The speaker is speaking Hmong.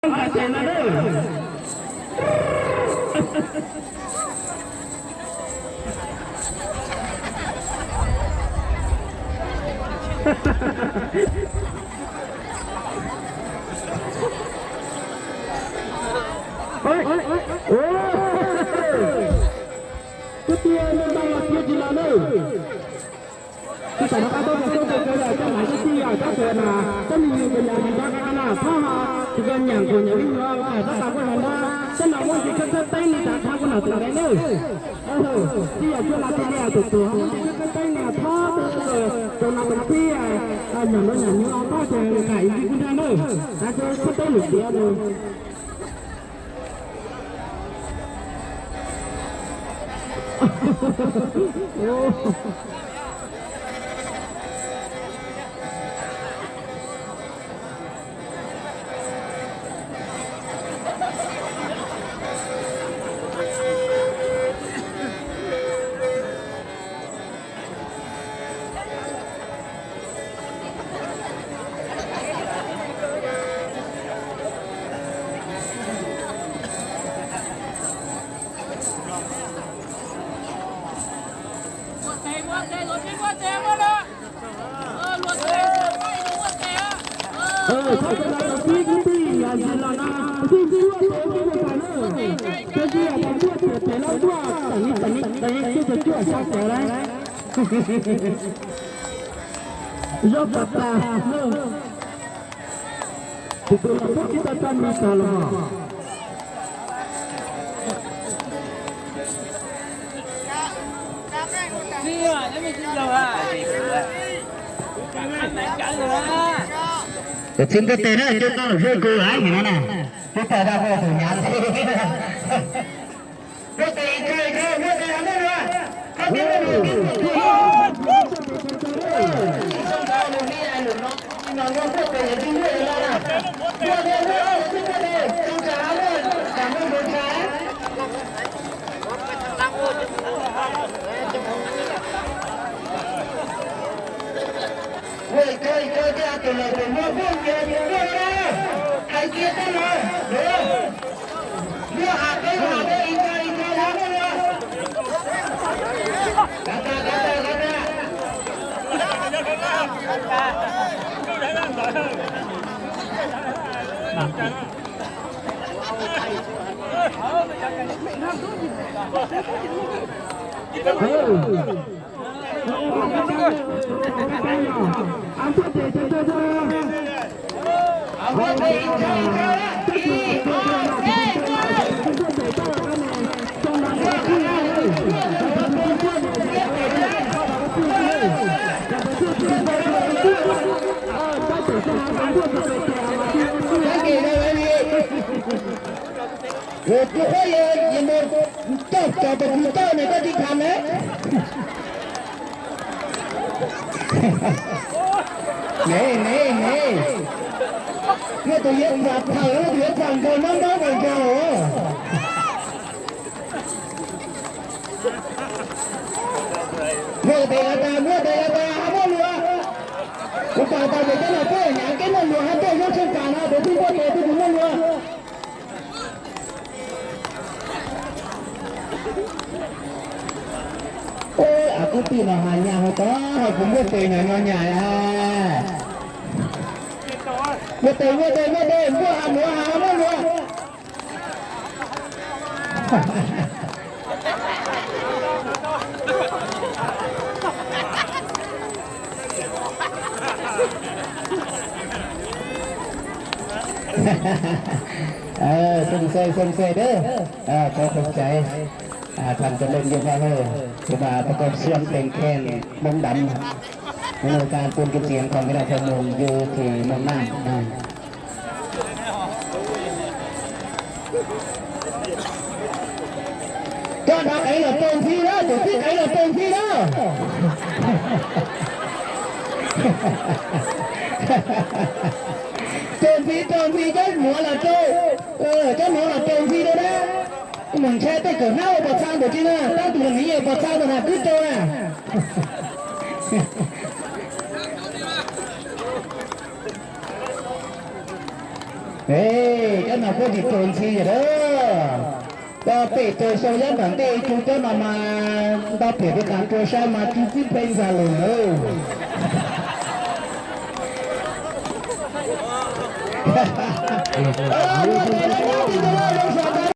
Hais tias no na. Kwv tij, nej tau los thiab tsis los nawb? Tsis tau, rov qab tuaj txog txoj kev kawg yog coj mam coj tij yog coj tuaj na, coj me nyuam tus yog nyob qab qab no txhob ho tsis koj nyiam kuv nyiam me nyuam kom txhob tau kuj hais nrog coj no muaj ntsis khaub khaub teeb li rov qab kuj nom tus npe nawb. Tij yog cuaj los tij li tus tus ho muaj ntsis khaub khaub teeb no txhob tus tus no tus tij nyuam no nyuam nyuam txhob ces nqa ib kuj nrog nawb, txhob khaub teeb lwm tiam no. Zog tas tas. Tus tus los muab tsis tau tag li tas los. Tus txib ntiaj teb na, coj koj los zej kos ib na, coj tawm dag tus nyav. Ua kawg kawg thiab tus lawm tus muab poj nyias tus tuaj na, hais kiag tuaj no, muab has peb has peb ib tag ib tag los muaj los. Kav tas kav tas kav tas. Kuv qhuab yog yog mus coj cov tus kwv toj no koj tsis tham na. Ne ne ne, nej tus yuav txam thaum, nej tus yuav txam nkaus nab nab nkaus nkaus. Muaj tes los tas, muaj tes los tas, muaj lus. Kuv pom tau tias cov no peb nyav keb muaj lus hab tej zaub tsheej tas no tus twb muaj tes twb tus muaj lus. Ab, kwv tij no has nyas hauv tod, kuv muaj tes no nyas nyas. Muaj tes, muaj tes, muaj tes, muaj has muaj has muaj lus. Xoo xais, xoo xais dab, koj xoo xais. Thành cho lên như vậy thôi. Thì bà tôi còn siêng khen khen mông đắm. Nên là ta tuôn cái tiếng còn cái này theo mông như thì mông nam. Coj dab qev los rau ntxhi na, tus txib qev los rau ntxhi na. Rau ntxhi, rau ntxhi, cov nuav los rau, cov nuav los rau ntxhi na. Mus ntshai tej kawm hnab ua pos txha npaum tsi na, tab tus los nws yeej pos txha ntawm na kwb rau na. Yab no kuj tsis rua ntxhi yom. Koj pem rua xyoo yab nram ntej tsuj cab no mas nto pem rua qas rua saib mas tsis txib pheej ntxag lawm na.